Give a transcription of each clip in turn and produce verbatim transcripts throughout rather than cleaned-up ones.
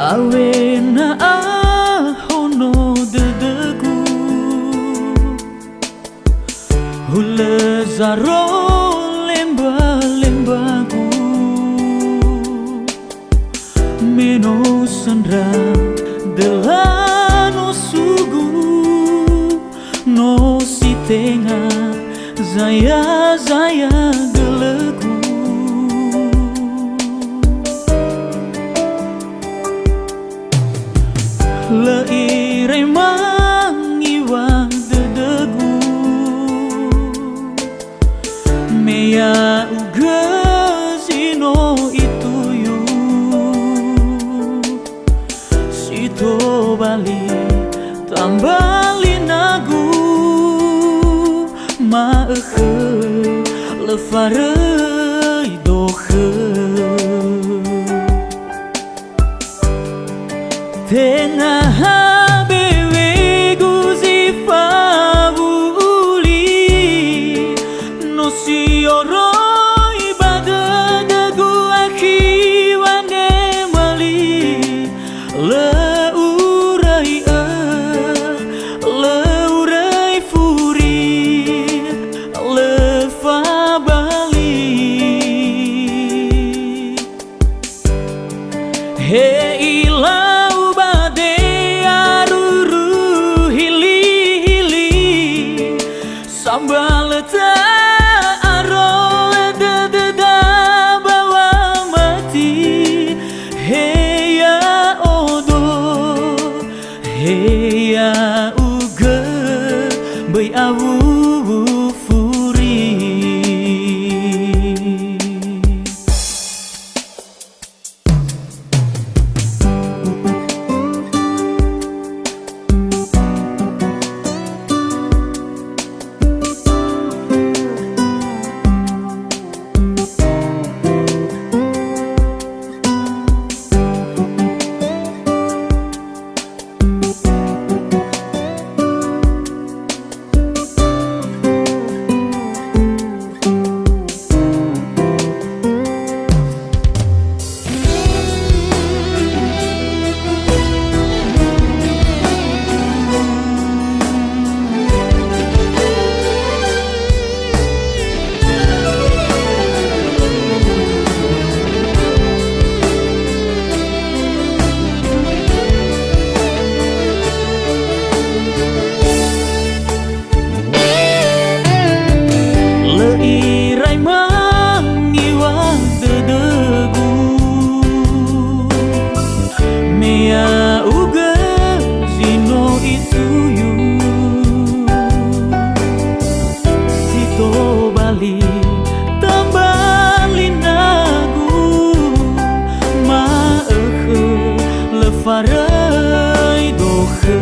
Awena ahono dödögu, hulö zaro lemba-lembagu, me no söndra döla nosugu, no si tenga zaya-zaya gölögu. Lö irai mangiwa dödögu, me ya'ugö zi no ituyu. Si tobali tambali nagu, ma'ökhö lö faröi dokhö. Tenga ha bewegu zi fawu'u li, no si oroi ba dödögu akhi wanemali. Lö urai ö, lö urai furi, lö fabali. He ilau ba dea ruru hili-hili, sambalö ta'aro dödöda ba wamati. He ya'odo, he ya'ugö, böi awuwu furi. Lö irai mangiwa dödögu, me ya'ugö zi no ituyu. Si tobali tambali nagu, ma'ökhö lö faröi dokhö.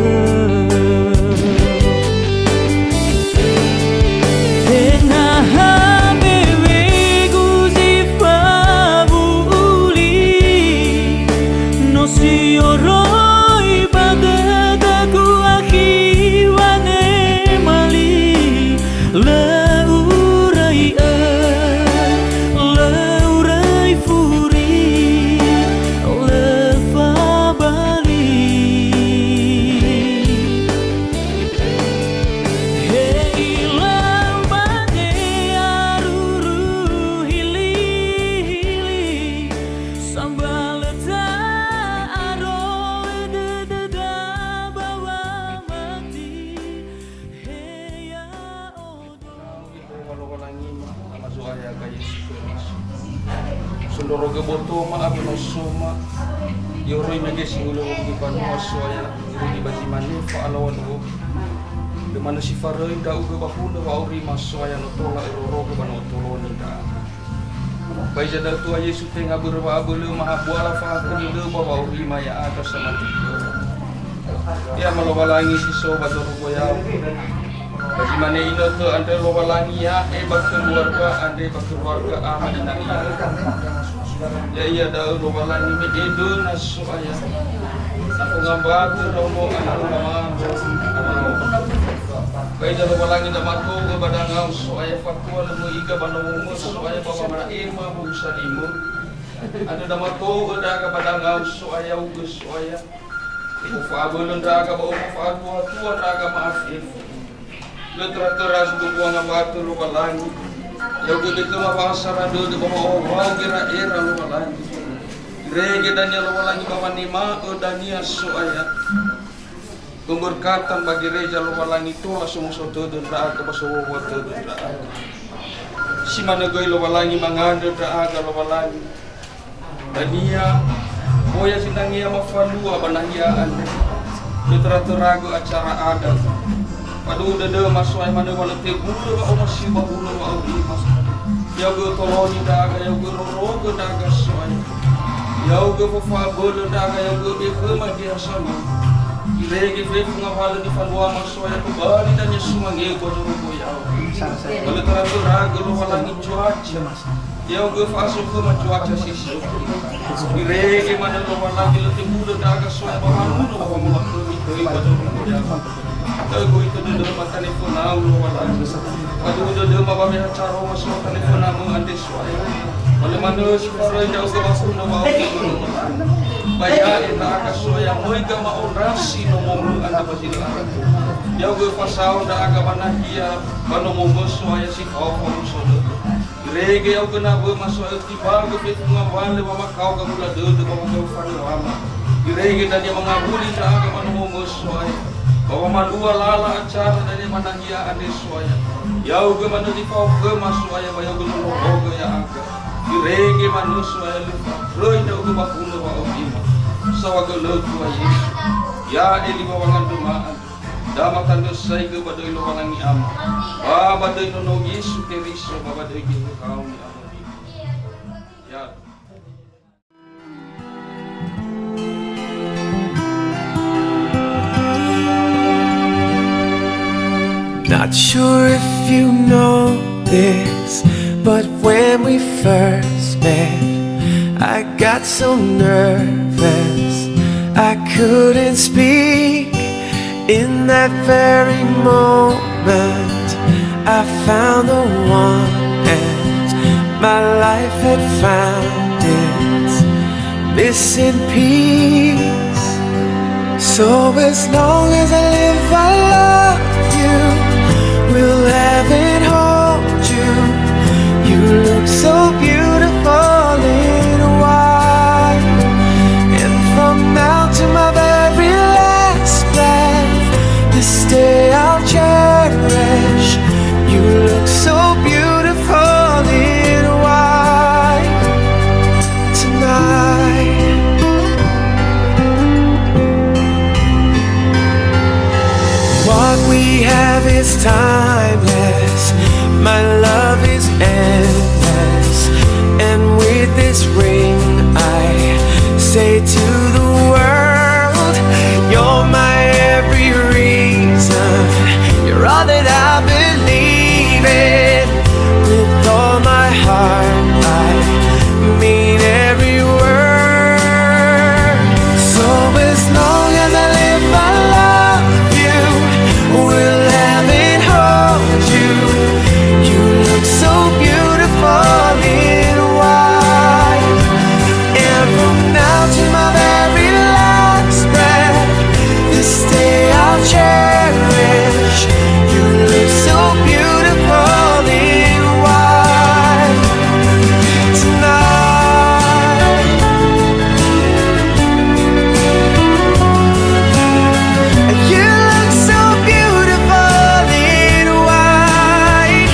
Tenga ha bewegu zi fawu'u li, no si oroi ba dödögu akhi wanemali. Lö urai ö, lö urai furi, lö fabali. He ilau ba dea ruru hili-hili, sambalö ta'aro dödöda ba wamati. He ya'odo. Lowalangi, Ama Zo'aya, ba Yesu Keriso. Sondrorogö botoma awö nosoma, i'oroi mege si hulö wongi banua So'aya, irugi ba zi mane fa'alaŵa luo. Lö manö si faröi ndra'ugö ba hulö wa'aurima So'aya no tola örorogö ba no otoloni ndra'aga. Ba hiza da'ö Tuha Yesu, tenga börö wa'abölöma ha buala fahakhömi lö ba wa'aurima ya'aga samati khöra. He Ama Lowalangi si so ba zorugo ya'o. Ba zi mane inötö andre Lowalangi ya'e ba keluarga andre ba keluarga ama ina ia. Ya'ia da'ö Lowalangi me edöna So'aya. Na fangamba'ö ndraono ana Lowalangi. Ba hiza Lowalangi ndra mato ba dangau So'aya, fatua lö möiga ba nomomu So'aya ba wama'ema busa limö. Andrö damato'ö ndra'aga ba dangau, So'aya, ya'ugö, So'aya. Ofa'abölö ndra'aga ba ofa'atuatua ndra'aga ma'afefu. Lö töra-töra zundruhu'a ngawatö Lowalangi. Ya'ugö bekhöma wa'asara dödö ba wa'ohahau gera'era Lowalangi. Irege dania Lowalangi ba wanema'ö dania, So'aya. Pemberkatan ba gereja Lowalangi tola somuso tödö ndra'aga ba sowowo tödö ndra'aga. Si manö göi Lowalangi mangandrö ndra'aga Lowalangi. Dania, oya zinangea mafalua ba nahia andre. Töra-töragö acara adat. Faduhu dödöma So'aya manö wa lö tebulö wa'omasiu ba hulö wa'aurima. Ya'ugö toloni ndra'aga, ya'ugö rorogö ndra'aga So'aya. Ya'ugö fofa'abölö ndra'aga, ya'ugö bekhöma geha Sama. Irege fefu ngawalö nifaluama So'aya, tobali dania sumangeu ba zorugo ya'o. Ba lö töra-töragö Lowalangi cuaca. Ya'ugö fa'aso khöma cuaca si so. Irege manö Lowalangi lö tebulö ndra'aga So'aya ba wanunö wa wamolakhömi khöi ba zorugo ya'o. Da'ö goitö dödöma tanefönau Lowalangi. Faduhu dödöma ba weha caroma so tanefönamö andre So'aya. Ba lö manö si faröi ndra'ugö ba hunö wa'aurima Lowalangi. Ba ya'e ndra'aga So'aya möi gama'ondrasi nomomö andrö ba zi lö aröu. Ya'ugö fasao ndra'aga ba nahia ba nomomö So'aya si fao famuso dödö. Irege ya'ugö nawöma So'aya, timbagö fefu ngawalö wamakao gagula dödö ba wagau fanöwama. Irege dania mangawuli ndra'aga ba nomomö So'aya. Ba wamalua lala acara dania ba nahia andre So'aya. Ya'ugö manö zi fao khöma So'aya ba ya'ugö lö rorogö ya'aga. Irege manö So'aya lö faröi ndra'ugö ba hunö wa'aurima. Saohagölögu wa Yesu. Ya'e liwa wangandröma andrö. Da matandrösaigö ba döi Lowalangi Ama, ba ba döi Nono Yesu Keriso, ba ba döi Geheha-U Ni'amoni'ö. Ya. Not sure if you know this, but when we first met, I got so nervous I couldn't speak. In that very moment, I found the one, and my life had found its missing piece. So as long as I live, I love you. Will heaven hold you? You look so beautiful in white. And from now to my very last breath, this day I'll cherish. You look so beautiful in white tonight. What we have is timeless. My love is endless. And with this ring, I say to the world, you're my every reason. You're all that I believe in. With all my heart, I mean every word. So as long as I live, I love you. Will heaven hold you? You look so beautiful in white. And from now to my very last breath, this day I'll cherish. You look so beautiful in white tonight. You look so beautiful in white.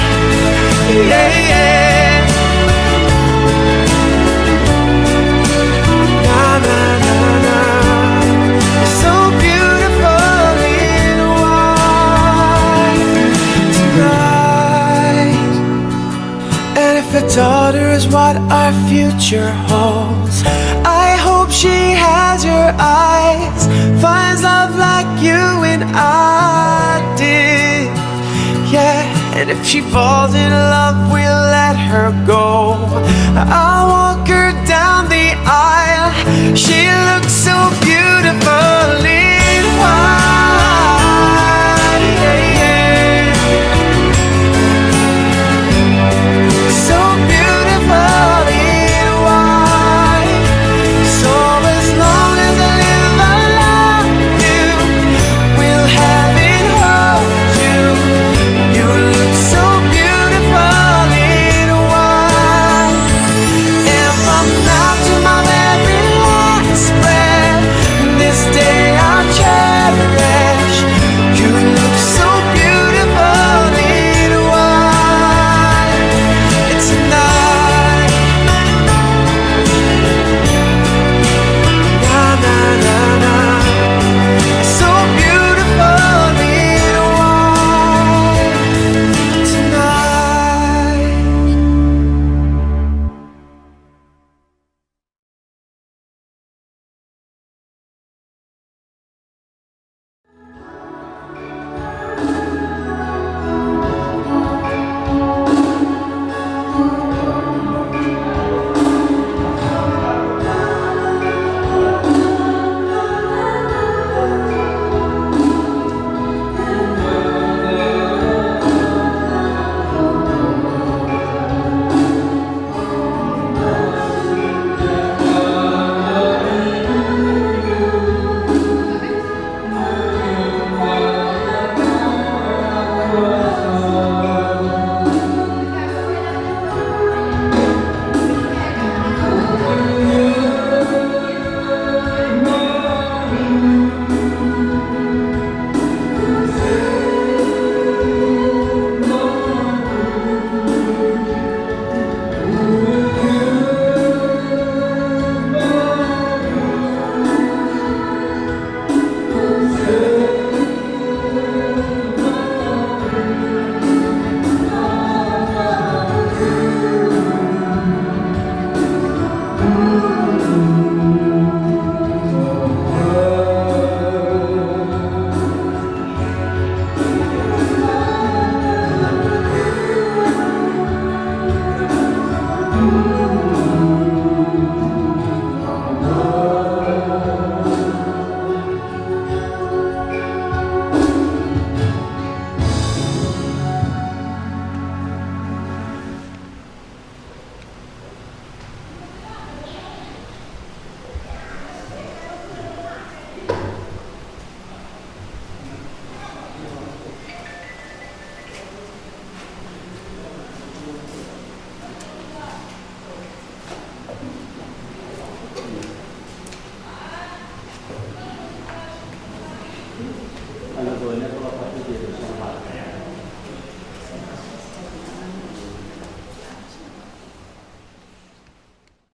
Yeah, yeah. Na, na, na, na. So beautiful in white tonight. And if a daughter is what our future holds, I hope she has your eyes, finds love like you and I did. Yeah, and if she falls in love, we'll let her go. I'll walk her down the aisle. She looks so beautiful in white. So beautiful in white.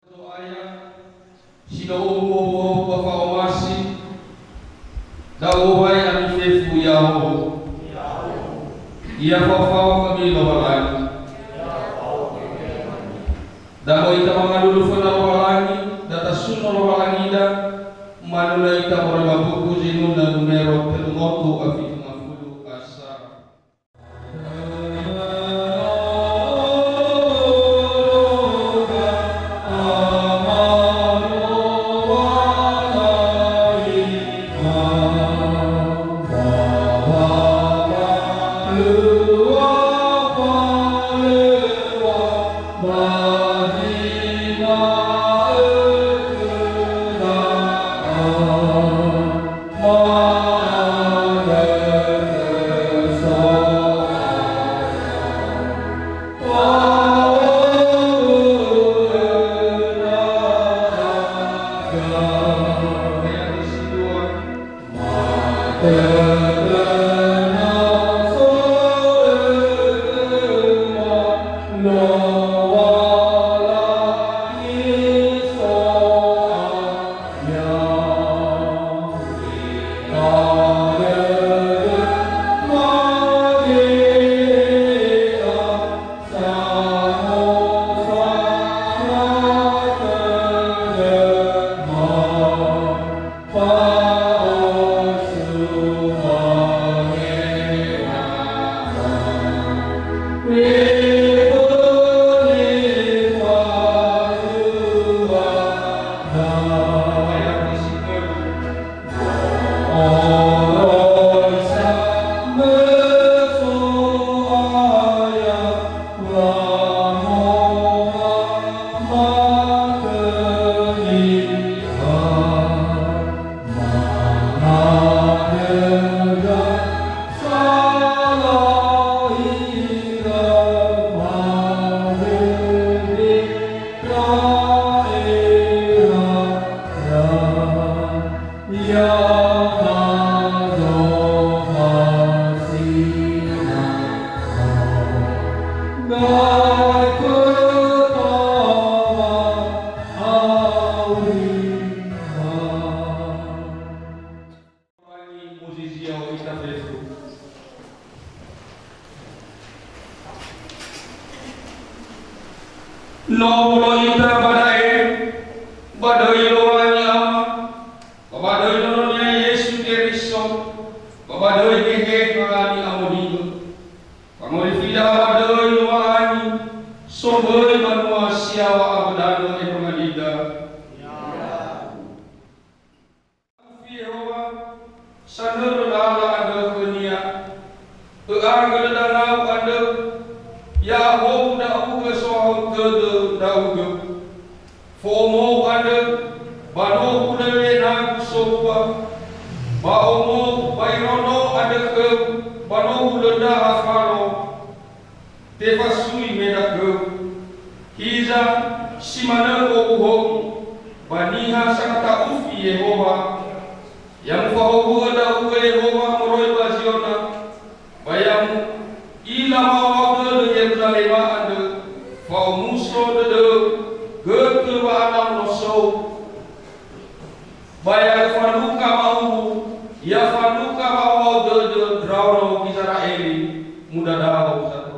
Zo'aya, si no omuo ba fa'omasi, da'ö wai ami fefu ya'ahowu. I'afao-fao khömi Lowalangi. Da möi ita mangalulu föna Lowalangi, da tasuno Lowalangida, manö ita moroi ba mbuku zinunö numero tölu ngotu a fitu ngafulu a sara. Lowalangi muzizia ita fefu. No molo ita ba da'e, ba döi Lowalangi Ama, ba ba döi Nono-Nia Yesu Keriso, ba ba döi Geheha Ni'amoni'ö. Fangorifida ba döi Lowalangi, somböi banua si yaŵa awö danö enonganida. Ufi Yehowa, sanörö lala andrö khönia. Ö'a gölö danau andrö, ya'ahowu ndra'ugö so'ahowu tödö ndra'ugö. Fo'omou andrö, ba no hulö wenagu sowua, ba omou ba ironö andrö khöu, ba no hulö ndraha Faro. Tefasui me da'ö. Hiza, si manö obuhogu, ba niha sangata'ufi Yehowa. Ya mufahowu'ö ndra'ugö Yehowa moroi ba Ziona, ba ya mu'ila ma'o'ao dödö Yeruzalema andrö, fa'omuso dödöu, götö wa'anau nosou. Ba ya öfaluka ma'uwu, ya faluka ma'o'ao dödö ndraono Gizera'eli, mudadao sato.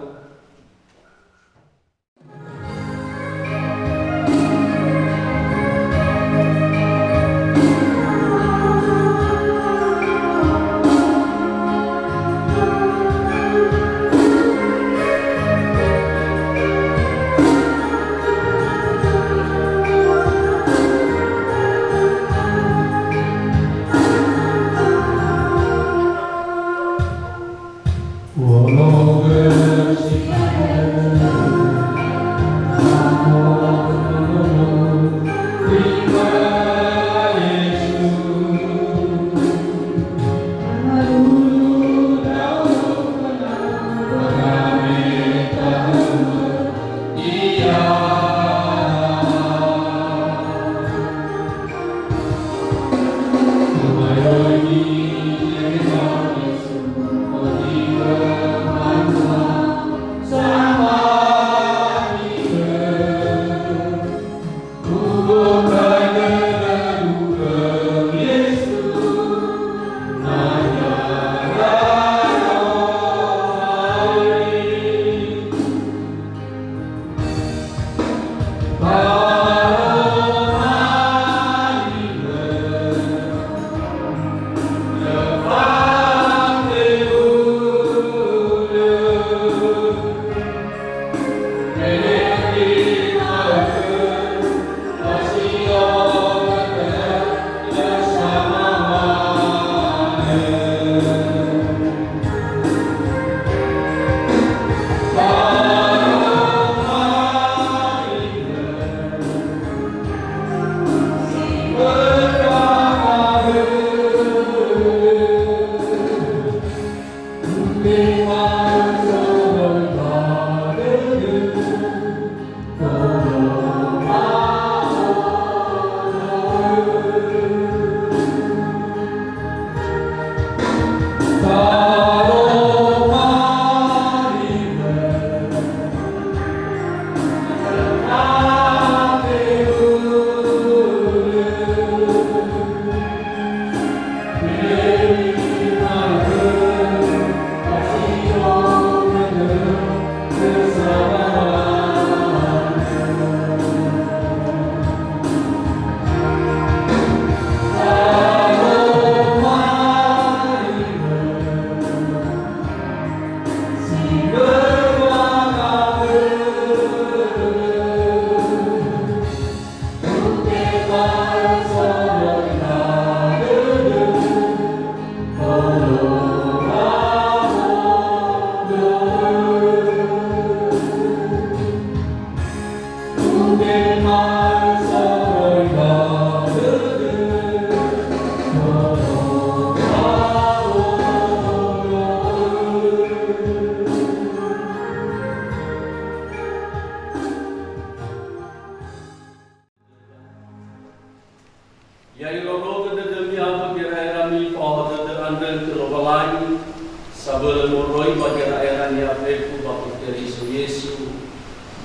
Ya irorogö dödömi awö gera'erami fa'ohahö dödö andrö khö Lowalangi, sabölö moroi ba gera'era niha fefu ba khö Keriso Yesu,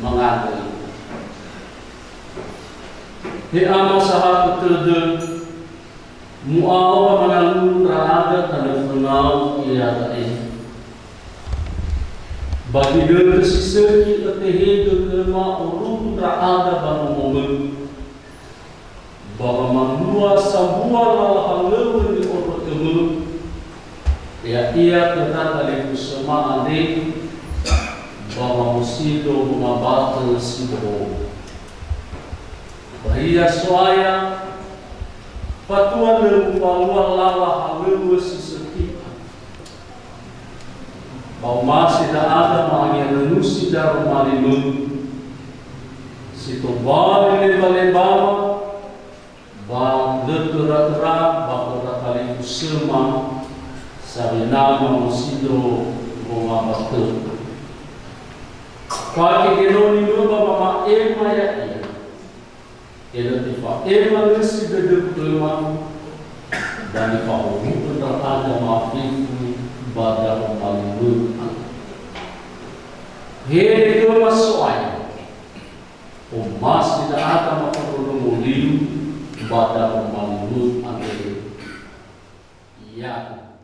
mangandrö. He Ama sahatö tödö, mu'ao ba mangalulu ndra'aga tanö fönau iada'e. Ba ginötö si sökhi ötehegö khöma oruru ndra'aga ba nomomö. Ba wamalua sambua lala halöŵö ni'orö'ömö, ya'ia khöda talifusöma andre, ba wamosido wongambatö si bohou. Ba hiya So'aya, fatua lö mufalua lala halöŵö si sökhi. Ba omasi ndra'aga ma'angerönusi daroma li-Mö, si tobali lemba-lembama, ba lö töra-töra ba khöda talifusöma, sawena wamosido wongambatö. Fake genoni-Mö ba wama'ema ya'ia. Ena'ö tefa'ema nõsi dödöu khöma, ba nifahowu'ö ndra'aga mafefu ba daroma li-Mö andre. He khöma So'aya, omasi ndra'aga mafondrondrongo liu ba daroma li-Mö andre. Ya'ahowu.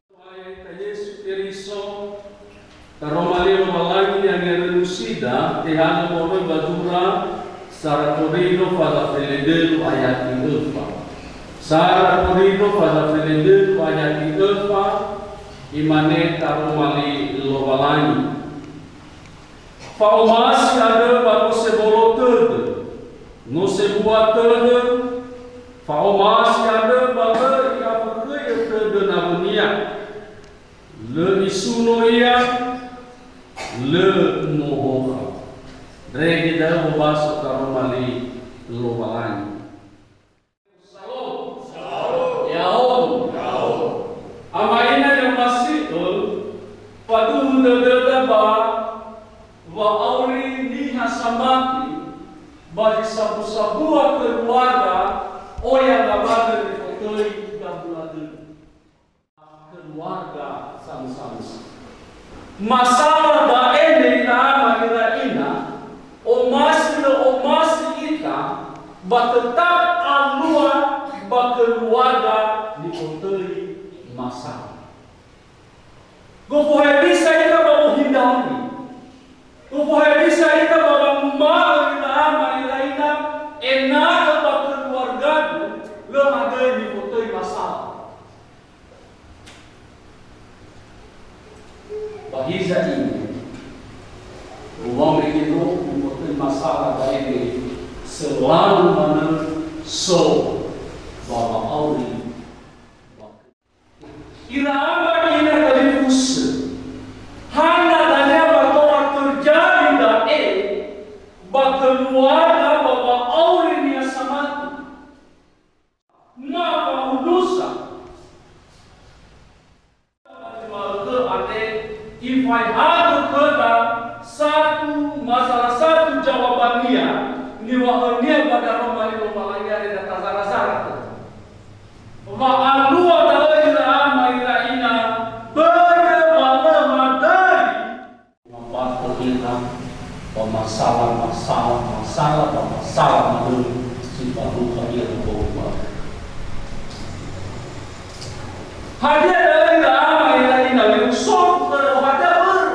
So'aya ita Yesu Keriso, taroma li Lowalangi ni'angerönusida, tehanö moroi ba zura Sara Korindro faza felendrölu ayati öfa. Sara Korindro faza felendrölu ayati öfa, imane taroma li Lowalangi. Fa'omasi andrö ba no sebolo tödö, no sebua tödö, fa'omasi andrö ba lö i'afökhöi'ö tödö nawönia. Lö isuno ia, lö mohoha. Ndrege da'ö wobaso taroma li Lowalangi. Shalom. Shalom. Ya'ahowu. Ya'ahowu. Ama ina ni'omasi'ö, faduhu dödöda ba wa'auri niha samati ba zi sabu-sabua keluarga oya ngawalö nifotöi gambula dödö. Keluarga samösa-mösa. Masalah da'e ni'ila ama ira ina, omasi lö omasi ita, ba tetap alua ba keluarga nifotöi masalah. Gofu hewisa ita ba wohindani. Gofu hewisa ita ba wanguma'ö ira ama ira ina, ena'ö ba keluargagu lö hadöi nifotöi masalah. Ba hiza ina, ruwame geno nifotöi masalah da'e selalu manö so ba wa'auri. Ira ama ina talifusö. Hana dania wa tola terjadi da'e ba keluarga ba wa'auri niha samati. Ma fa'udusa. Ma'ökhö andre, ifaehagö khöda satu, masalah satu jawabania, niŵa'önia ba daroma li Lowalangi andre da tazara-zara khöda. Wa alua da'ö ira ama ira ina, börö wa lö madöi. Ngambakö ira ba masalah, masalah, masalah, ba masalah manö si falukha ira ba keluarga. Hadia da'ö ira ama ira ina, me usofu khöra hadia börö.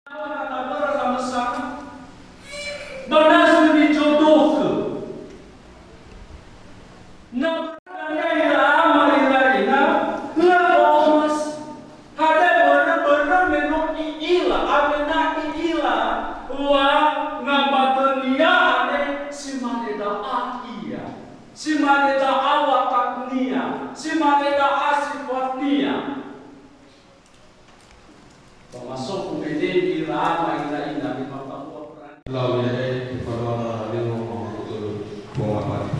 Ba na börö samösa, ba na so nijodokhö. Na börö dania ira ama ira ina, lö fa'omasi. Hadia börö, börö me no i'ila, awena i'ila wa ngambatönia andre si mane da'a ia, si mane da'a wataknia, si mane da'a sifatnia. Ba masofu mene ira ama ira ina me mafalua perani. Lau ya'e, ifaduana halöŵö mamaku'ö pongabadi.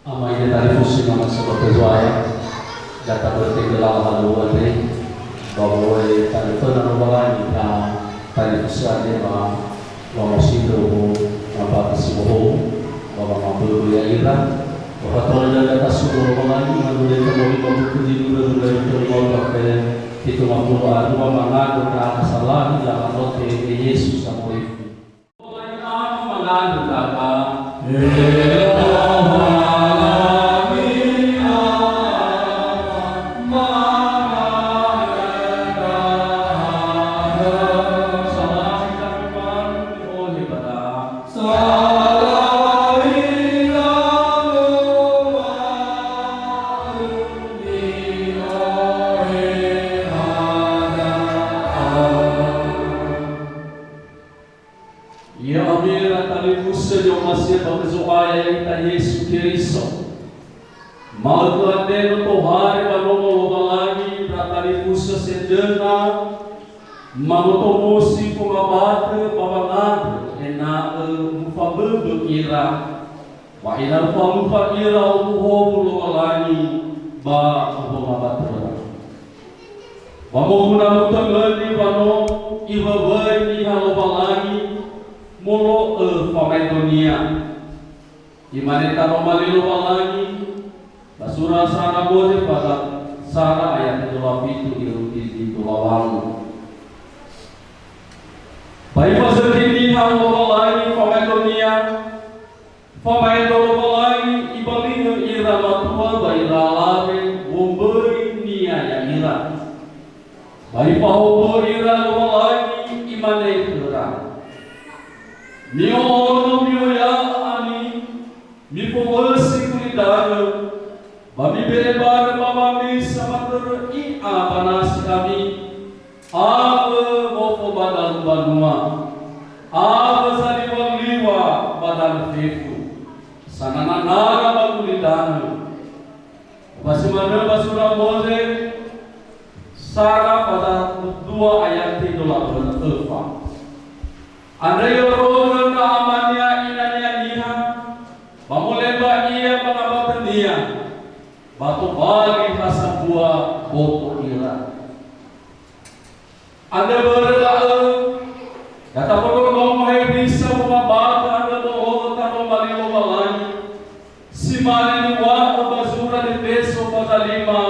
Ama ina tarifusi mama sebab kezuaya, data bertenggelam halöŵö andre, ba wöi tariföna Lowalangi ta tarifusi andre ma, ma mosindo ho, ma bata si bohou. Ba wamaböbö ya'ira, wa fatora dada tasuno Lowalangi, manure tanowi ba buku zi dua, dua ribu dua puluh lima, fitu ngafulu a dua, mangandrö ndra salahi, la'anote Yesu Samorifi. Mangandrö ndra. Ya'ami ira talifusö ni'omasi'ö ba khö Zo'aya ya'ita Yesu Keriso. Ma'ökhö andre no tohare ba Nomo Lowalangi ndra talifusö sedöna, manotomosi fongawatö ba wangandrö ena'ö mufaböbö ira, ba ena'ö falufa ira omuhowu Lowalangi ba wongawatöra. Ba moguna mutöngöni wa no Iwöwöi niha Lowalangi molo'ö famaedonia. Imane Taroma li Lowalangi, ba sura Sara Moze fazö Sara ayat dua fitu irugi zi dua walu. Ba Ifazökhi niha Lowalangi famaedonia, famaedo Lowalangi Ibali'ö ira matua ba ira alawe womböi-Nia ya'ira. Ba Ifahowu'ö ira Lowalangi, Imane khöra, "Mi'o'ono, mi'oya'ö ami, mifowösi gulidanö, ba mibe'e barö ba wami samatörö i'a ba nasi ami, awö wofo ba dalu mbanua, awö zaliw̃aliw̃a ba danö fefu, sanana-nana ba gulidanö." Ba si manö ba sura Moze, Sara fazö dua ayati dola öfa. Andrö i'orogö ndra amania inania niha, ba molemba ia ba ngabatönia, ba tobali ha sambua boto ira. Andrö börö da'ö, ya tafondrondrongo hewisa wongabatö andrö molo'ö Taroma li Lowalangi, si mane niŵa'ö ba zura Nefeso faza lima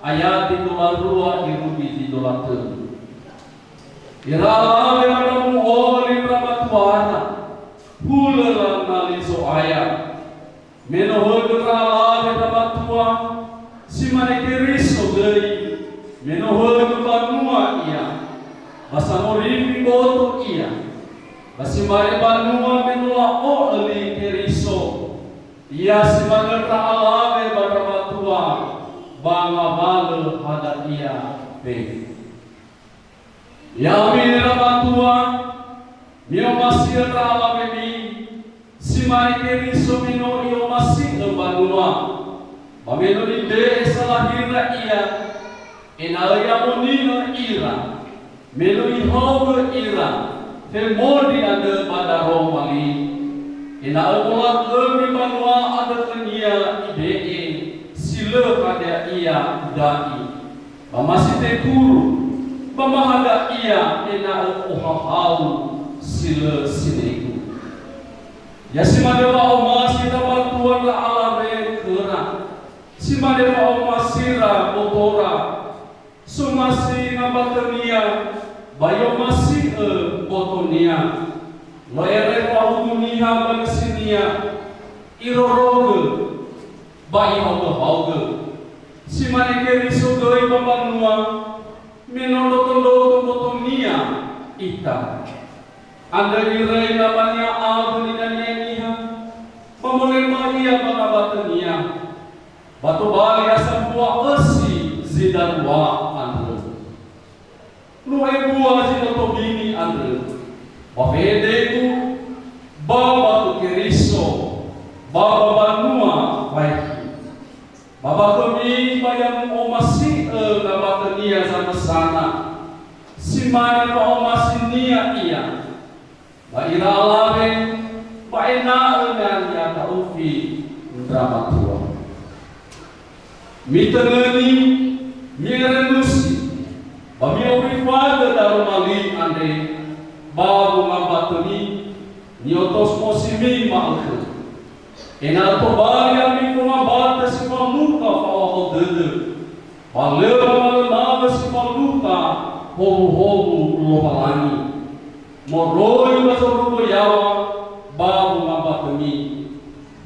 ayati dola rua irugi zi dola tölu. Ira alawe andrö mu'o'ö li ndra matuara, hulö lanali Zo'aya. Me no högö ndra alawe ndra matua, si mane Keriso göi, me no högö mbanua ia, ba sangorifi boto ia, ba si mane mbanua me no la'o'ö li Keriso, ia si manö ndra alawe ba ndra matua, ba ngawalö hadia fefu. Ya'ami ira matua, mi'omasi'ö ndra alawemi, si mane Keriso me no I'omasi'ö mbanua, ba me no Ibe'e salahira ia, ena'ö I'amoni'ö ira, me no Ihaogö ira femondri andrö ba daroma li, ena'ö molakhömi mbanua andrö khönia Ibe'e, si lö hadia ia da'i. Ba ma si tekuru, ba ma hadia ia ena'ö ohahau si lö sinegu. Ya si mane wa'omasi ndra matua ndra alawe khöra, si mane wa'omasira botora, somasi ngabatönia, ba i'omasi'ö botonia. Lö ere fa'udu niha ba nösinia, irorogö, ba ihaogö-haogö. Si mane Keriso göi ba mbanua, me no ndrotondroto botonia ita. Andrö iröi namania awö ninania niha, ba molemba ia ba ngabatönia, ba tobali ha sambua ösi zi darua andrö. No ebua zi no tobini andrö, ba fehedegu, ba ba khö Keriso, ba ba mbanua faekhu. Ba ba khömi ba ya mu'omasi'ö ngabatönia zamösana, si mane fa'omasinia ia. Ba ira alawe, ba ena'ö me ania ta'ufi ndra matua. Mitöngöni, mi'erenusi, ba mi'orifagö daroma li andre, ba wongambatömi, ni'otosmosimi ma'ökhö. Ena'ö tobali ami fangawuli si falukha fa'ohahau dödö, ba lö wamalömalö si falukha howuhowu Lowalangi. Moroi ba zorugo yaŵa ba wongambatömi.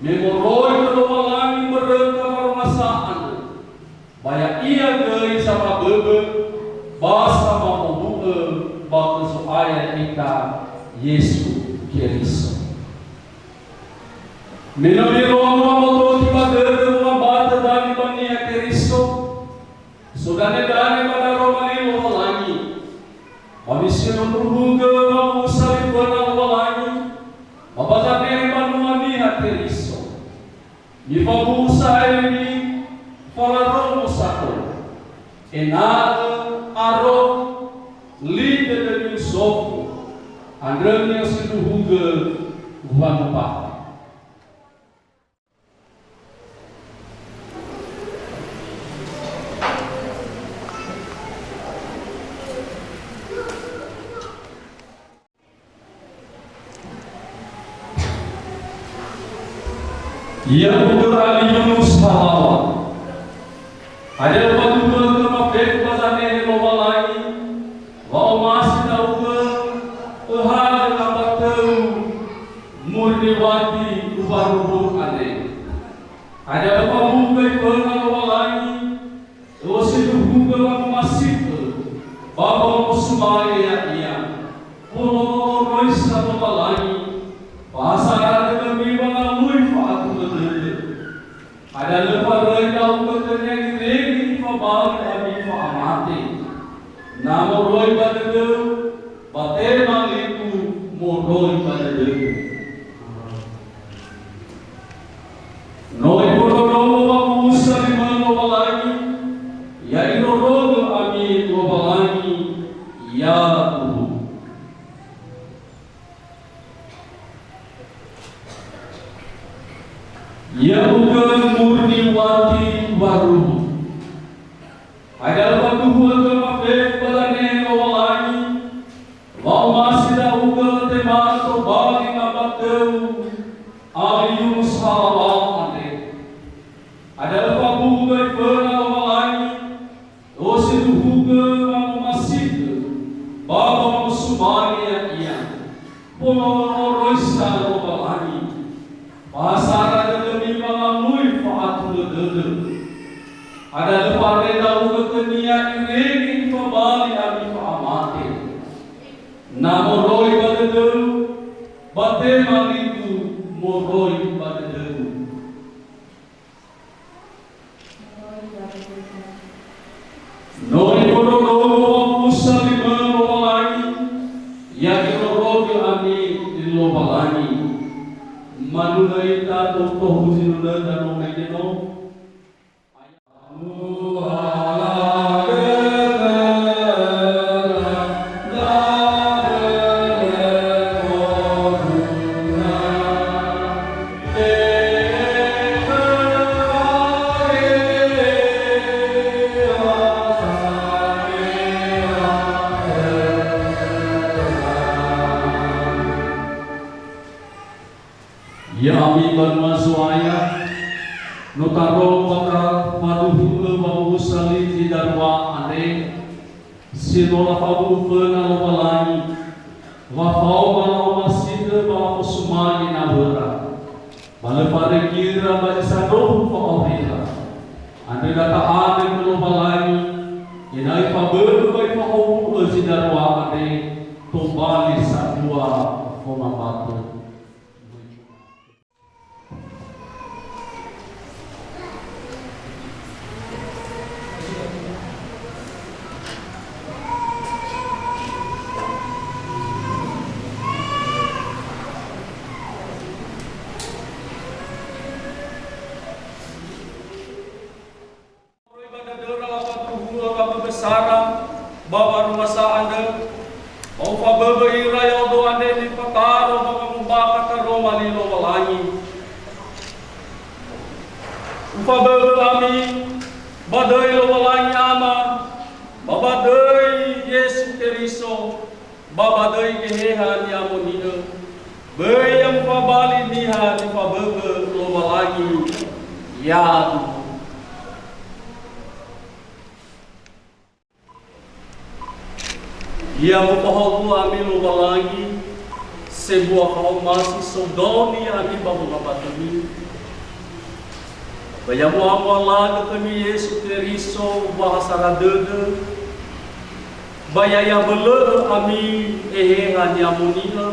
Me moroi khö Lowalangi mböröta warongasa andrö, ba ya'ia göi zamaböbö ba sama'owu'ö ba khö Zo'aya ya'ita Yesu Keriso. Me no mirongo wamondrongo ba dödö wambatö dania ba Niha Keriso, so danedane ba daroma li Lowalangi, ba misindruhugö wawusa li föna Lowalangi, ba ba zanehe banua Niha Keriso. Mifabu'u sa'ae li, falarongo sato. Ena'ö aro li dödömi usofu, andrö ni'osindruhugö wangumbakhö. Ya'ugö ali Yunus Halawa. Hadia faduhu khöma fefu ba zanehe Lowalangi, wa'omasi ndra'ugö öhalö ambatöu Murniwati Ubarubu andre. Hadia öfabu'u göi föna Lowalangi, Ö'osindruhugö wangumasi'ö, ba wangosuma'ö ya'ia. Folo'ö oroisa Lowalangi, ba ha sara dödömi wangalui fa'atulö dödö. Hadia lö faröi ndra'ugö khönia irege ifabali ami fa'amate. Na moroi ba dödöu, ba tema ligu moroi ba dödögu. No ifondrondrongo wawusa li-Mö Lowalangi, ya irorogö ami Lowalangi, ya'aguhu. Ya'ugö Murniwati Ubarubu. Hadia faduhu khöma fefu ba zanehe Lowalangi, wa'omasi ndra'ugö tema tobali ambatöu ali Yunus Halawa andre. Hadia öfabu'u göi föna Lowalangi, ö'osindruhugö wangomasi'ö, ba wangosuma'ö ya'ia. Folo'ö oroisa Lowalangi, ba ha sara dödömi wangalui fa'atulö dödö. Hadia lö faröi ndra'ugö khönia irege ifabali ami fa'amate. Na moroi ba dödöu, ba tema ligu moroi ba dödögu. No ifondrondrongo wawusa li-Mö Lowalangi, ya irorogö ami Lowalangi. Manunö ita tou tohu zinunöda no mege no. Ya'ami banua Zo'aya, no tarou ba tafaduhu'ö wawusa li zi darua andre, si no lafabu'u föna Lowalangi, wa faoma la'omasi'ö ba lafosumange nawöra. Ba lö faröi göira ba zi sandrohu fa'aurira. Andrö da ta'andrö khö Lowalangi, ena'ö ifaböbö ba ifahowu'ö zi darua andre, tobali sambua fomambatö. Moroi ba dödöra lafaduhu'ö wamöbösara ba warumasa andrö, ba ufaböbö ira ya'odo andre nifataro ba wangombakha taroma li Lowalangi. Ufaböbö ami ba döi Lowalangi Ama, ba ba döi Yesu Keriso, ba ba döi Geheha Ni'amoni'ö. Böi ya mufabali niha nifaböbö Lowalangi. Yaduhu. Ya mufahaogö ami Lowalangi, sebua fa'omasi sodaoni ami ba wongambatömi. Ba ya mu'amualagö khömi Yesu Keriso ba ha sara dödö, ba ya i'abölö'ö ami Eheha ni'amoni'ö,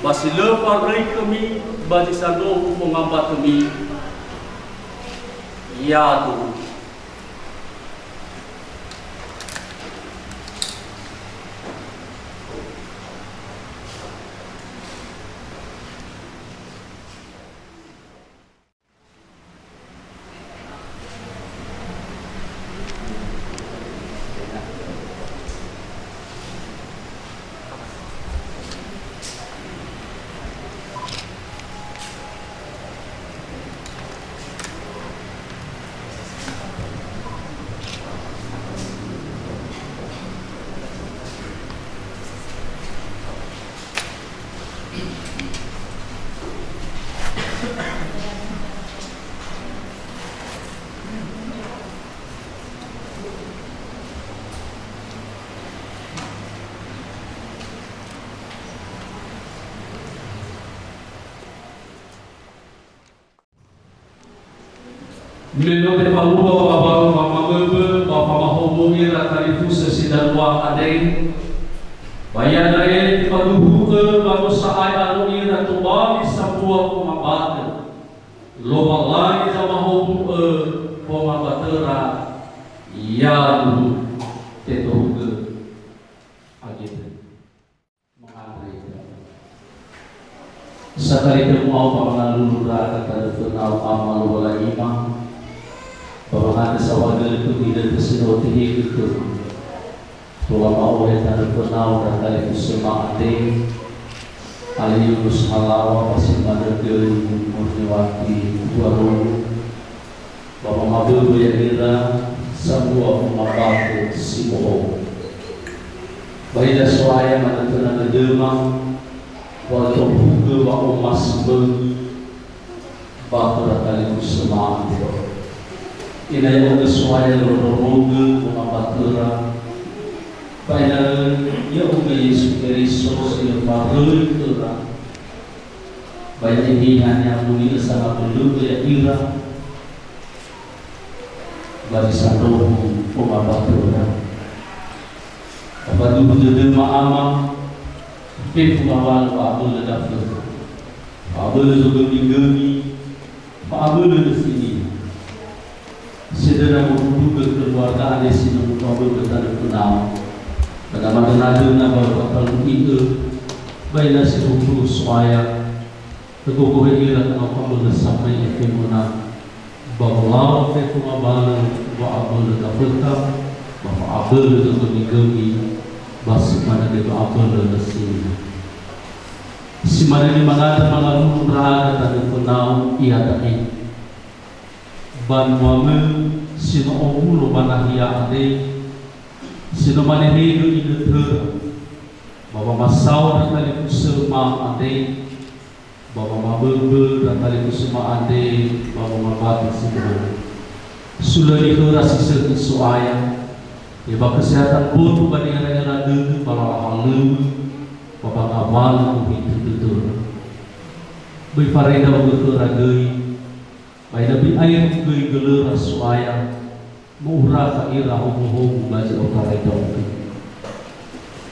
ba si lö faröi khömi ba zi sandrohu wongambatömi. Yaduhu. Me no tefalua wa'abalu famaböbö ba famahowu ira talifusö si dalua andre, ba iada'e tefaduhu'ö ba no sa'ae aro ira tobali sambua wongambatö. Lowalangi zamahowu'ö wongambatöra, yaduhu. Tetohugö. Agitu. Mangandrö ita. Sakali tö mu'ao ba mangalulu ndra'aga tanö fönau Ama Lowalangima, ba mangandrö saohagölö khömi inötö si no tehegö khöma. Tola ma'ohe tanö fönau ndra talifusöma andre, Ali Yunus Halawa ba si manö göi Murniwati Tuarongo, ba wamaböbö ya'ira sambua wongambatö si bohou. Ba hiza So'aya manötöna dödöma, wa ötohugö wa'omasi möi ba khöra talifusöma andre. Ena'ö ya'ugö So'aya londrorogö wongambatöra, ba ena'ö ya'ugö Yesu Keriso si lö faröi khöra, ba Eheha ni'amoni'ö sangabölögö ya'ira, ba zi sandrohu wongambatöra. Ba faduhu dödöma Ama, fefu ngawalö wa'abölö dafökha, fa'abölö zogömigömi, fa'abölö nösinia. Sedöna modudugö keluarga andre si no mufaböbö tanö fönau. Ba damadöna-döna ba watalui'ö, ba ina si hutu So'aya, Ögogohe ira khö nofamölö samai efemöna, ba wolau fefu ngawalö wa'abölö dafökha, ba fa'abölö zogömigömi, ba si manö göi wa'abölö nösinia. Si manö göi mangandrö mangalulu ndra'aga tanö fönau iada'e. Banuamö si no owulo ba nahia andre, si no manehegö inötöra, ba wamasao ndra talifusöma andre, ba wamaböbö ndra talifusöma andre ba wamabati si bohou. Sulöni khöra si sökhi So'aya, ya ba kesehatan mboto ba ni'era-era dödö ba lala halöŵö, ba ba ngawalö gohitö dödöra. Böi fareda ogö khöra göi, ba ina böi aetu göi gölöra So'aya, mo'urakha ira howu-howu ba zi otarai ndra'ugö.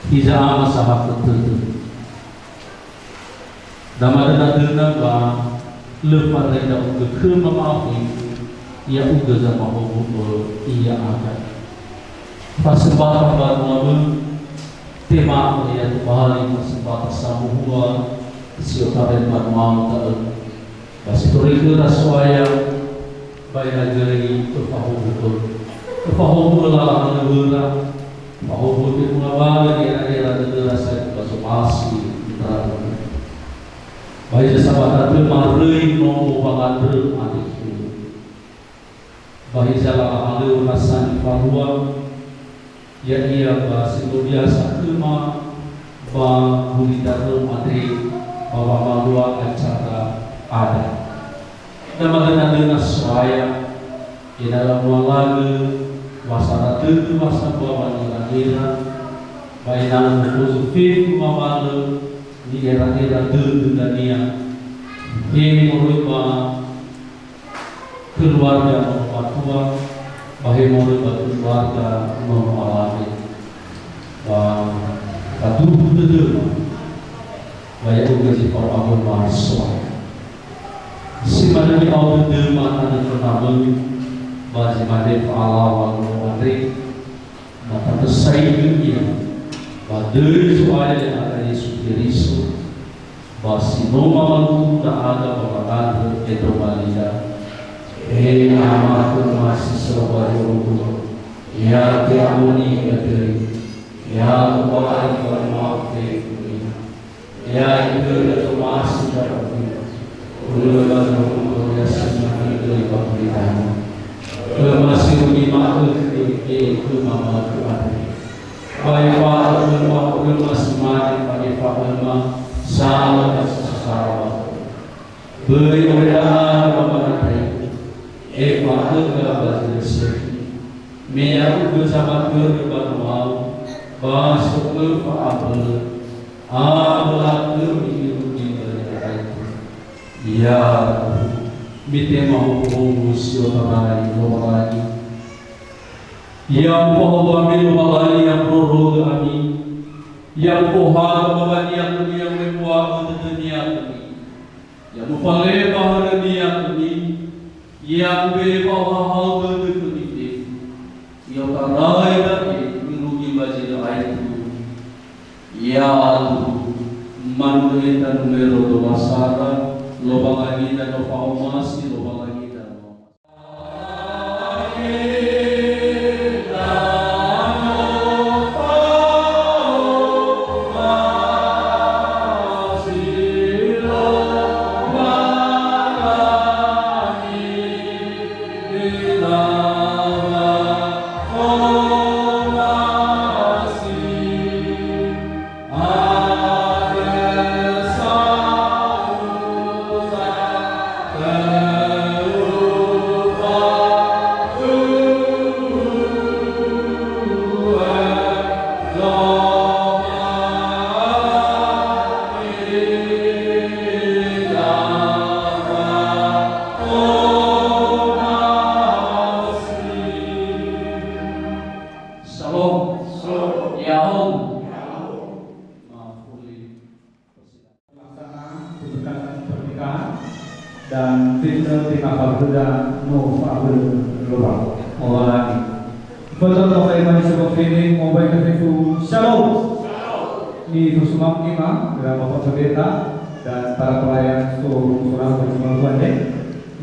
Hiza Ama sahakhö tödö. Damadöna-döna wa lö fareda ogö khöma ma'aföigu, ya'ugö zamahowu'ö ya'aga. Fasömbakha mbanuamö, tema'ö ya tobali fasömbakha samuhua si otarai mbanuau da'ö. Ba si toröi khöra So'aya, ba ira göi öfahowu'ö. Öfahowu'ö lala halöŵöra, fahowu'ö fefu ngawalö ni'era-era dödöra saetu ba zomasi ndra'ugö. Ba hiza sabata tö maröi nomo wangandrö andre khöu. Ba hiza lala halöŵö nasa nifalua, ya'ia ba si no biasa khöma ba gulidanö andre ba wamalua acara ada. Ina madöna-döna So'aya, ena'ö lamualagö wasara tödö wa sambua wanira-nira, ba ena'ö mufozu fefu ngawalö ni'era-era dödö dania, he moroi ba keluarga nono matua, ba he moroi ba keluarga nono alawe. Ba faduhu dödöma, ba ya'ugö zi fao awöma So'aya. Si manö ni'ao dödöma tanö fönamömi, ba zi mane fa'alawa nono andre, ba tanösaigö ia, ba döi Zo'aya ya'aga Yesu Keriso, ba si no mamaguru ndra'aga ba wangandrö endronga lida. He Ama khöma si so ba zorugo, ya te'amoni'ö döi, ya Tuhan, ba ma'ofe khönia. Ya itörö tomasi dara'u, ulö ba zorugo ya si manö döi ba gulidanö. Khöma si rugi ma'ökhö, e khöma ma'ökhö andre. Ba efa'ö khöma, khöma si mane ba efa'öma, sala ba sasala ba khöma. Böi oreda'a ba manandrai, efa'öga ba zi lö sökhi. Me ya'ugö zamatörö banuau, ba so öfa abölö, abölö khömi irugi ba zi lö aetu. Ya, mitema hongohongo si otarai Lowalangi. Ya mufahowa me Lowalangi ya mbororogö ami. Ya mufohaga bawania khönia, mu'ebua'ö dödönia khömi. Ya mufalema hörönia khömi. Ya mube'e fa'ohahau dödö khömi fefu. Ya otarai da'e irugi ba zi lö aetu. Ya Tuhan, manö ita numero dua sara, Lowalangida no fa'omasi, Lowalangida no Shalom. Shalom. Ya'ahowu. Mafuli. Pelaksana pemberkatan pernikahan dan tender tema fa'abölö no fa'abölö Lowalangi. Betul, Bapak Ibu, semua feeling, mau baik ke fefu. Shalom. Nifosumange ma, ira Bapak Pendeta dan para pelayan seluruh surau berjemaah Tuhan, ya.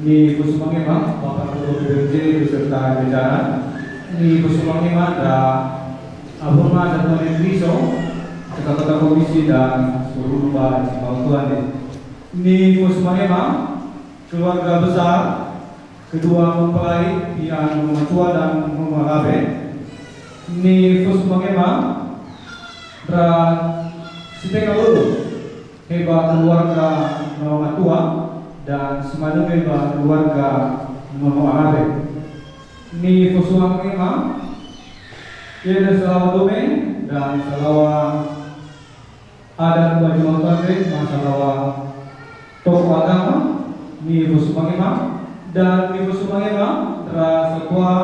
Nifosumange ma, Bapak Ketua P B M J beserta jajaran. Nifosumange ma, da Abuna dan Tuhan Kristo, anggota komisi dan seluruh ba jemaah Tuhan, ya. Nifosumange ma, keluarga besar, kedua mempelai, pihak nono matua dan nono alawe. Nifosumange ma, ndra si tenga bölö, he ba keluarga nono matua, dan si manö me ba keluarga nono alawe. Nifosumange ma, ya'ia salawa dome, dan salawa adat ba jemaah Tuhan, ma salawa tokoh agama, nifosumange ma, dan nifosumange ma, ndra satua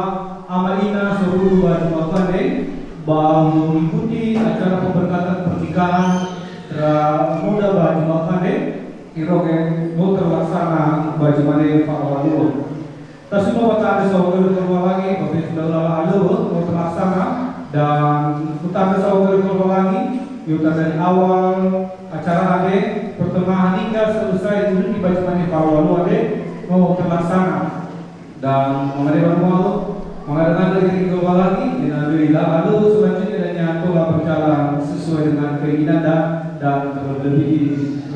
ama ina seluruh ba jemaah Tuhan, ba mengikuti acara pemberkatan pernikahan ndra muda ba jemaah Tuhan, iroge no terlaksana ba jemane fa'aluo. Tasuma ba tanö saohagölö khö Lowalangi, ba fefu lala alöwö no terlaksana, dan utanö saohagölö khö Lowalangi, ya'ia dari awal acara andre, pertengahan hingga selesai, urugi ba jemane fa'aluo andre, no terlaksana. Dan mangandrö wanua, mangandrö-ngandrö ira khö Lowalangi, ena'ö lala alöwö selanjutnya dan yang telah berjalan sesuai dengan keinginan dan, dan terlebih di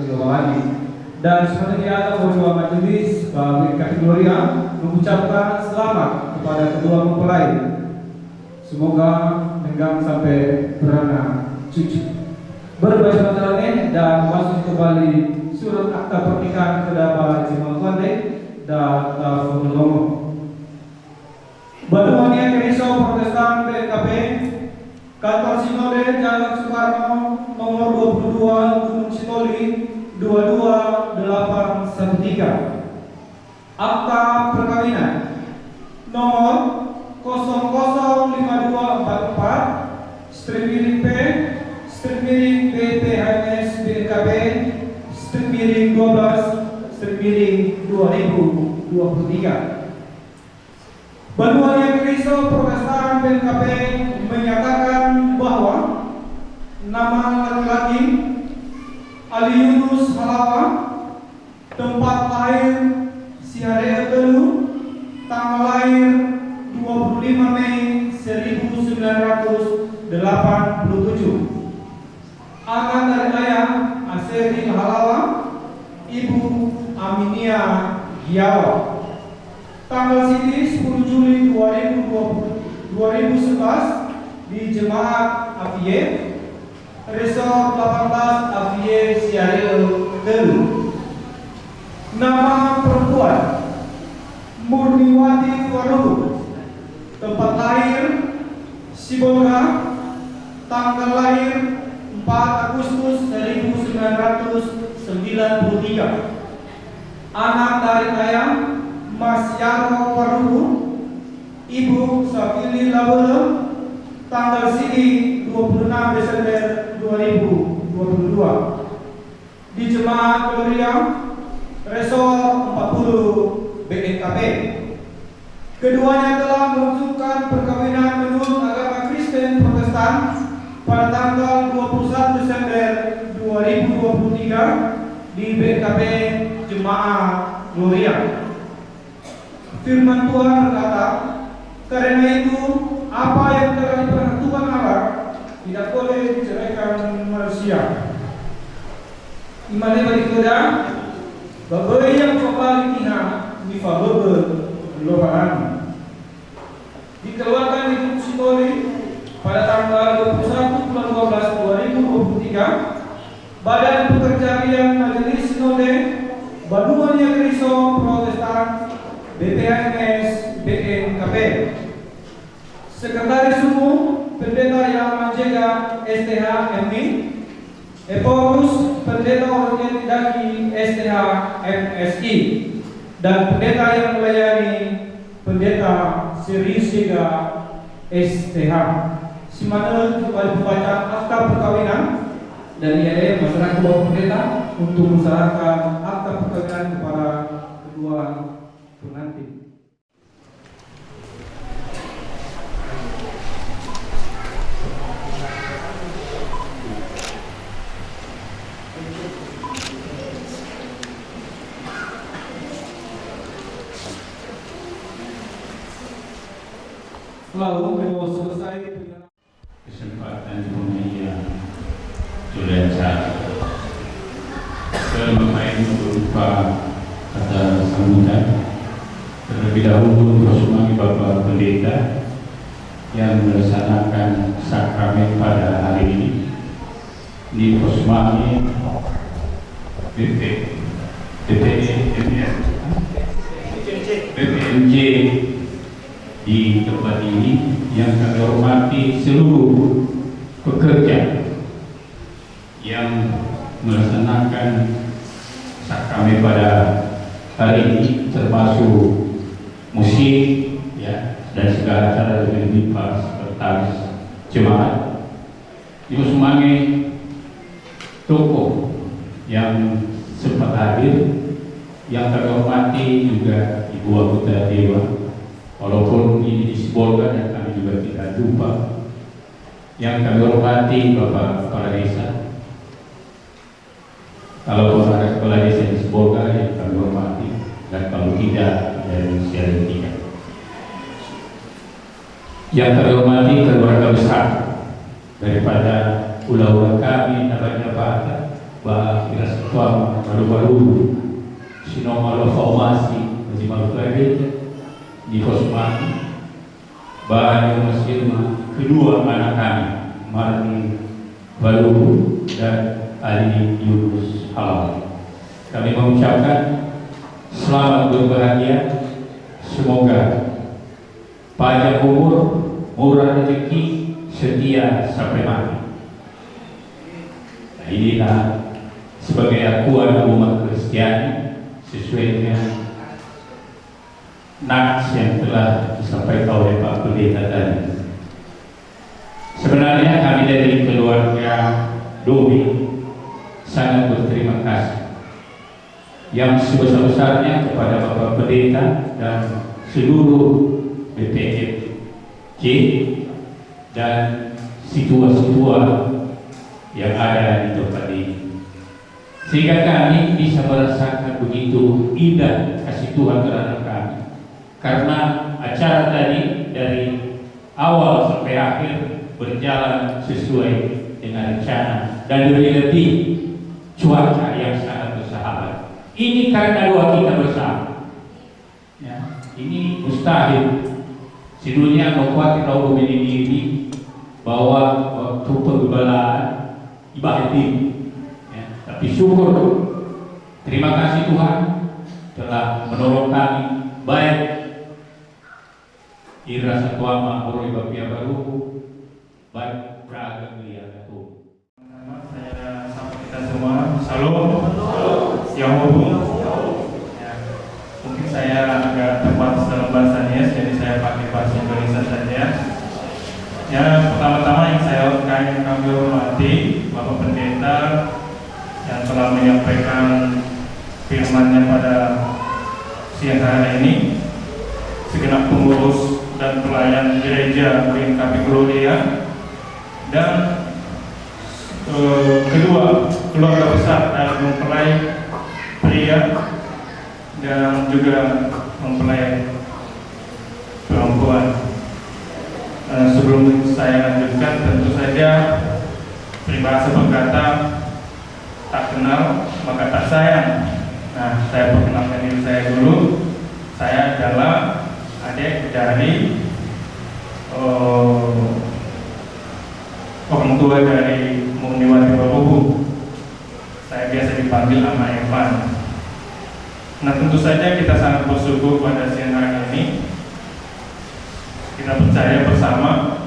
Lowalangi. Dan sebenarnya ada kedua majelis, ba Bikati Gloria, mengucapkan selamat kepada kedua mempelai. Semoga genggam sampai beranak cucu. Berbahagia dan masuk kembali surat akta pernikahan kedua ba jemaah Tuhan, Da, da Fungelongo. Banua Niha Keriso Protestan B N K B, Kantor Sinode Jalan Soekarno, nomor dua puluh dua, Gunung Sitoli, dua dua delapan satu tiga. Akta perkawinan nomor kosong kosong lima dua empat empat, strip miring P, strip miring B P H M S B N K B, strip miring dua belas, strip miring dua ribu dua puluh tiga. Banua Niha Keriso Protestan B N K B menyatakan bahwa nama laki-laki Ali Yunus Halawa, tempat lahir Sihare'ö Tölu, tanggal lahir dua puluh lima Mei seribu sembilan ratus delapan puluh tujuh. Anak dari ayah Aseri Halawa, ibu Aminia Giawa. Tanggal sigi sepuluh Juli dua ribu dua puluh, dua ribu sebelas di Jemaat Afie, Resor delapan belas Afie Siare'ö Tölu. Nama perempuan, Murniwati Tuaruhu. Tempat lahir, Sibolga, tanggal lahir empat Agustus seribu sembilan ratus sembilan puluh tiga. Anak dari ayah Mas Yaro Tuaruhu, ibu Safili Lawölö, tanggal sigi dua puluh enam Desember dua ribu dua puluh dua. Di Jemaat Gloria, Resor empat puluh B N K B. Keduanya telah mewujudkan perkawinan menurut agama Kristen Protestan pada tanggal dua puluh satu Desember dua ribu dua puluh tiga di B N K B Jemaat Gloria. Firman Tuhan berkata, "Karena itu, apa yang telah dipersatukan Allah, tidak boleh diceraikan manusia." Imane ba khöda, "Ba böi ya fabali niha nifaböbö Lowalangi." Dikeluarkan di Gunung Sitoli pada tanggal dua puluh satu bulan dua belas dua ribu dua puluh tiga, Badan Pekerja Harian Majelis Sinode Banua Niha Keriso Protestan B P H M S B N K B. Sekretaris Umum, Pendeta Yang Manjega S T H M I, Ephorus, Pendeta Ordian Daki S T H M S I, dan Pendeta Yang Melayani, Pendeta Serius Siega S T H. Si manö kembali pembacaan akta perkawinan, dan ia deh masyarakat Bapak Pendeta untuk menyerahkan akta perkawinan kepada kedua pengantin. Lalu mau selesai dengan kesempatan di Bumaia Julian Sari. Saya memakai untuk lupa kata sambutan. Terlebih dahulu, terima kasih Bapak Pendeta yang melaksanakan sakramen pada hari ini. Ini Posmani B P, B P M J, B P M J di tempat ini yang kami hormati seluruh pekerja yang melaksanakan sakramen pada hari ini, termasuk musik, ya, dan segala acara dengan sekretaris jemaat. Terima kasih tokoh yang sempat hadir, yang kami hormati juga Ibu Anggota Dewan, walaupun ini di Sibolga dan kami juga tidak lupa. Yang kami hormati Bapak Kepala Desa, kalau ada Kepala Desa di Sibolga yang kami hormati, dan kalau tidak, dari Siare'ö tiga. Yang kami hormati keluarga besar daripada ula-ula kami, naba-naba, ba ira satuama, balu-balu, si no ma'alua fa'omasi, ba zi ma'alua gereja, di Posmani, ba ni'omasi'ö kedua anak kami, Marni Waluhu dan Ali Yunus Halawa. Kami mengucapkan Selamat berbahagia. Semoga panjang umur, murah rezeki, setia sampai mati. Nah, inilah sebagai akuan umat Kristiani sesuai dengan nats yang telah disampaikan oleh Pak Pendeta tadi. Sebenarnya kami dari keluarga Dobi sangat berterima kasih yang sebesar-besarnya kepada Bapak Pendeta dan seluruh B P M C dan situa-situa yang ada di tempat ini. Sehingga kami bisa merasakan begitu indah kasih Tuhan terhadap kami. Karena acara tadi dari awal sampai akhir berjalan sesuai dengan rencana dan lebih-lebih cuaca yang sangat bersahabat. Ini karena doa kita bersama. Ya, ini mustahil. Sedunia no kuat tahu bini diri bahwa waktu penggembalaan ibadah diri. Ya, tapi syukur, terima kasih Tuhan telah menolong kami, baik ira satuama moroi ba pihak baruhu, baik ira agama ya. Pertama, saya sapa kita semua. Shalom. Ya'ahowu. Ya. Mungkin saya agak terbatas dalam bahasa Nias, jadi saya pakai bahasa Indonesia saja. Ya, pertama-tama yang saya, yang kami hormati Bapak Pendeta yang telah menyampaikan firman-Nya pada siang hari ini, segenap pengurus dan pelayan gereja B N K P Gloria, dan, eh, kedua, keluarga besar dari mempelai pria dan juga mempelai perempuan. Eh, sebelum saya lanjutkan, tentu saja peribahasa berkata, "Tak kenal maka tak sayang." Nah, saya perkenalkan diri saya dulu. Saya adalah adik dari, eh, orang tua dari Mu'niwati Warubu. Saya biasa dipanggil Ama Evan. Nah, tentu saja kita sangat bersyukur pada siang hari ini. Kita percaya bersama,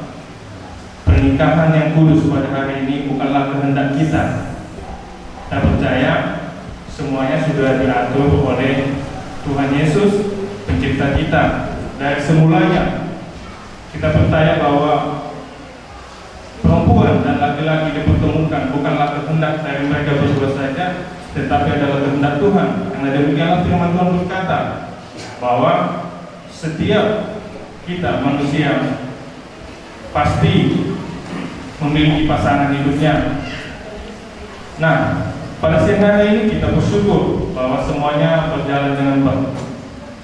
pernikahan yang kudus pada hari ini bukanlah kehendak kita. Kita percaya semuanya sudah diatur oleh Tuhan Yesus, pencipta kita. Dari semulanya, kita percaya bahwa perempuan dan laki-laki dipertemukan bukanlah kehendak dari mereka berdua saja, tetapi adalah kehendak Tuhan. Karena demikianlah firman Tuhan berkata bahwa setiap kita manusia pasti memiliki pasangan hidupnya. Nah, pada siang hari ini kita bersyukur bahwa semuanya berjalan dengan ba-,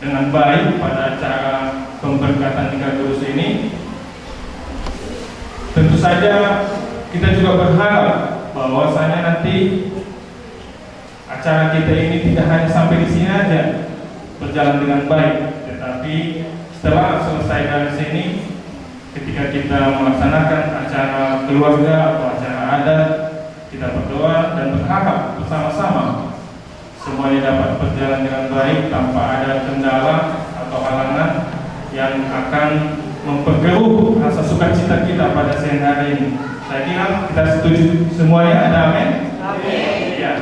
dengan baik pada acara pemberkatan nikah kudus ini. Tentu saja kita juga berharap bahwasanya nanti acara kita ini tidak hanya sampai di sini aja, berjalan dengan baik, tetapi setelah selesai dari sini, ketika kita melaksanakan acara keluarga atau acara adat, kita berdoa dan berharap bersama-sama semuanya dapat berjalan dengan baik tanpa ada kendala atau halangan yang akan memperkeruh rasa sukacita kita pada siang hari ini. Saya kira kita setuju semuanya, ada amin? Amin. Ya.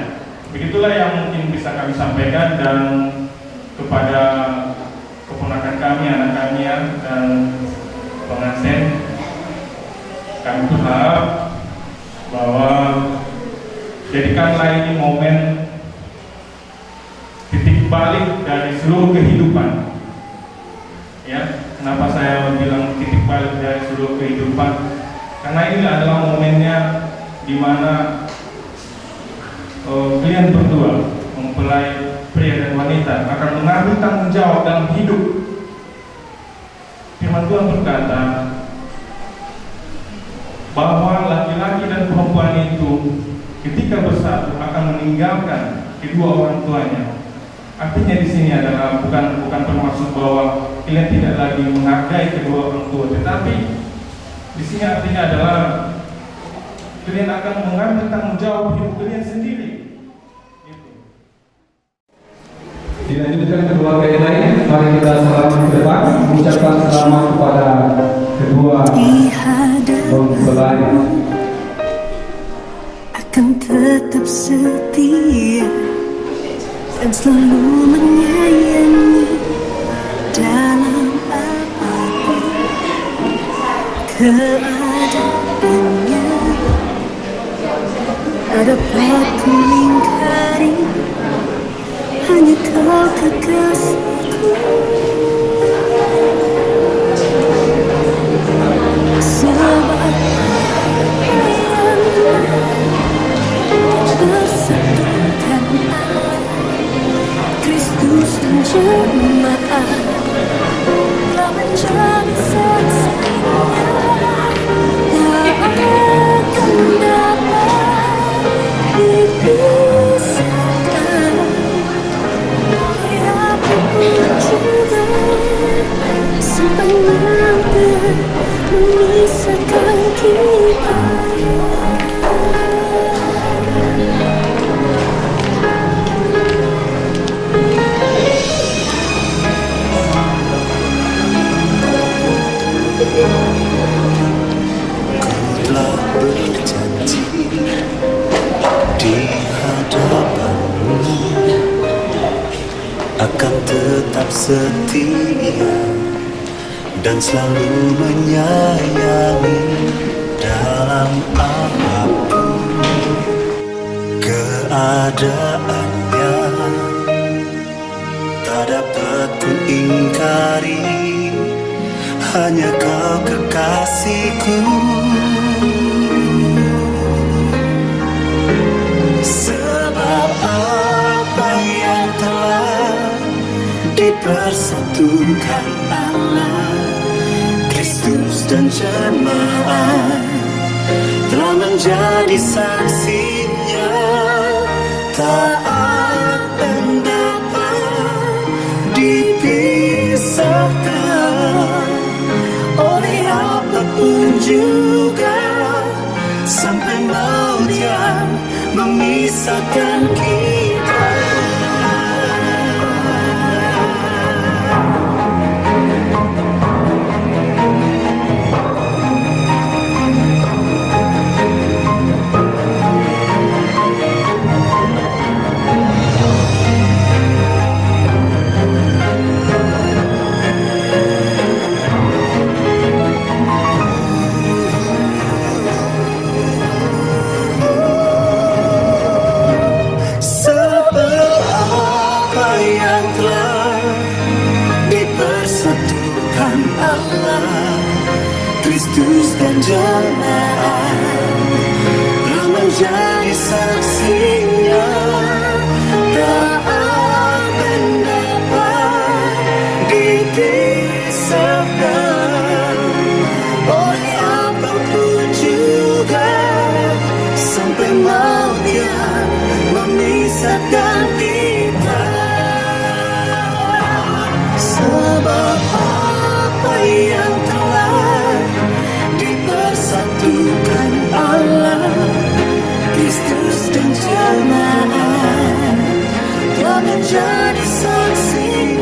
Begitulah yang mungkin bisa kami sampaikan, dan kepada keponakan kami, anak kami ya, dan pengantin, kami berharap bahwa jadikanlah ini momen titik balik dari seluruh kehidupan. Ya, kenapa saya bilang titik balik dari seluruh kehidupan? Karena ini adalah momennya di mana, eh, kalian berdua, mempelai pria dan wanita, akan mengambil tanggung jawab dalam hidup. Firman Tuhan berkata bahwa laki-laki dan perempuan itu ketika bersatu akan meninggalkan kedua orang tuanya. Artinya di sini adalah bukan, bukan bermaksud bahwa kalian tidak lagi menghargai kedua orang tua, tetapi di sini artinya adalah kalian akan mengambil tanggung jawab hidup kalian sendiri. Gitu. Dilanjutkan keluarga yang lain, mari kita salam ke depan, mengucapkan selamat kepada kedua mempelai. Akan tetap setia dan selalu menyayangi dalam apapun keadaannya. Tak dapat ku ingkari, hanya kau kekasihku. Sebab bersatukan Allah, Kristus dan jemaat telah menjadi saksinya. Tak akan dapat dipisahkan. Apapun juga, sampai mati memisahkan kita. Ku telah berjanji di hadapan-Mu akan tetap setia dan selalu menyayangi dalam apapun keadaannya. Tak dapat ku ingkari, hanya kau kekasihku. Sebab apa yang telah dipersatukan Allah, Kristus dan jemaat telah menjadi saksinya. Tak akan dapat dipisahkan oleh apapun juga, sampai maut yang memisahkan kita. Sebab apa yang telah dipersatukan Allah, Kristus dan jemaat telah menjadi saksinya. Tak akan dapat dipisahkan oleh apapun juga, sampai maut yang memisahkan kita. Sebab apa yang telah dipersatukan Allah, Kristus dan jemaat telah menjadi saksi.